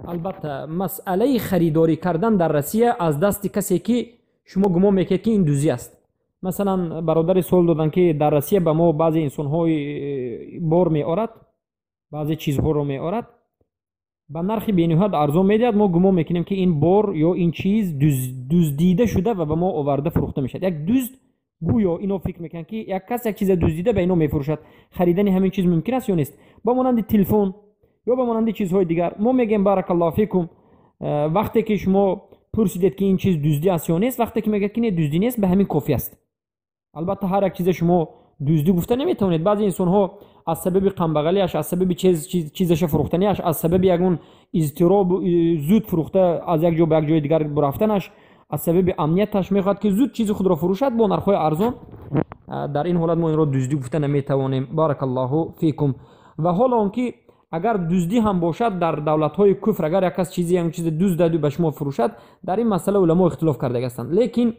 Албатта, масъалаи харидорӣ кардан дар Россия аз дасти касе, ки шумо гумон мекунед, ки ин дуздӣ аст. Масалан, бародаре суол доданд, ки дар Россия ба мо баъзе инсонҳои бор меорад, баъзе чизҳоро меорад, ба нархи бениҳоят арзон медиҳад. Мо гумон мекунем, ки ин бор ё ин чиз дуздида шуда ва ба мо оварда фурӯхта мешавад. Як дузд гӯё ино фикр мекунанд, ки як кас як чиза дуздида ба ино мефурӯшад. Харидани ҳамин чиз мумкин аст ё нест? Ба монанди телефон ё ба монанди чизҳои дигар мо мегӯем: баракаллоҳу фикум, вақте ки шумо пурсидед, ки ин чиз дуздӣ аст ё нест, вақте ки мегӯяд, ки не, дуздӣ нест, ба ҳамин кофӣ аст. Албатта, ҳар як чиза шумо дуздӣ гуфта наметавонед. Баъзе инсонҳо аз сабаби камбағалиаш, аз сабаби чизаша фурӯхтаниаш, аз сабаби ягон изтироб зуд фурӯхта аз як ҷо ба як ҷои дигар рафтанаш, аз сабаби амнияташ мехоҳад, ки зуд чизи худро фурӯшад бо нархҳои арзон. Дар ин ҳолат мо инро дуздӣ гуфта наметавонем. Баракаллоҳу фикум. Ва ҳоло он ки агар дуздӣ ҳам бошад, дар давлатҳои куфр агар як кас чизе, ягон чизе дуздаду ба шумо фурӯшад, дар ин масъала уламо ихтилоф кардаги ҳастанд. Лекин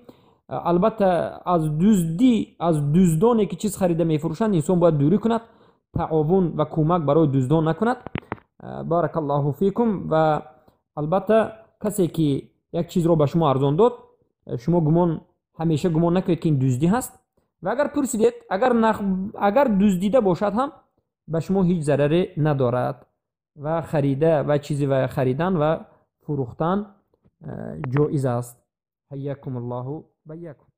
албатта, аз дуздӣ, аз дуздоне, ки чиз харида мефурӯшанд, инсон бояд дурӣ кунад, таовун ва кӯмак барои дуздон накунад. Баракаллоҳу фикум. Ва албатта, касе ки як чизро ба шумо арзон дод, шумо гумон, ҳамеша гумон накунед, ки ин дуздӣ ҳаст. Ва агар пурсидед, агар дуздида бошад ҳам, ба шумо ҳеҷ зараре надорад ва харида ва чизе ва харидан ва фурӯхтан ҷоиз аст. Ҳайякум Аллоҳу байякум.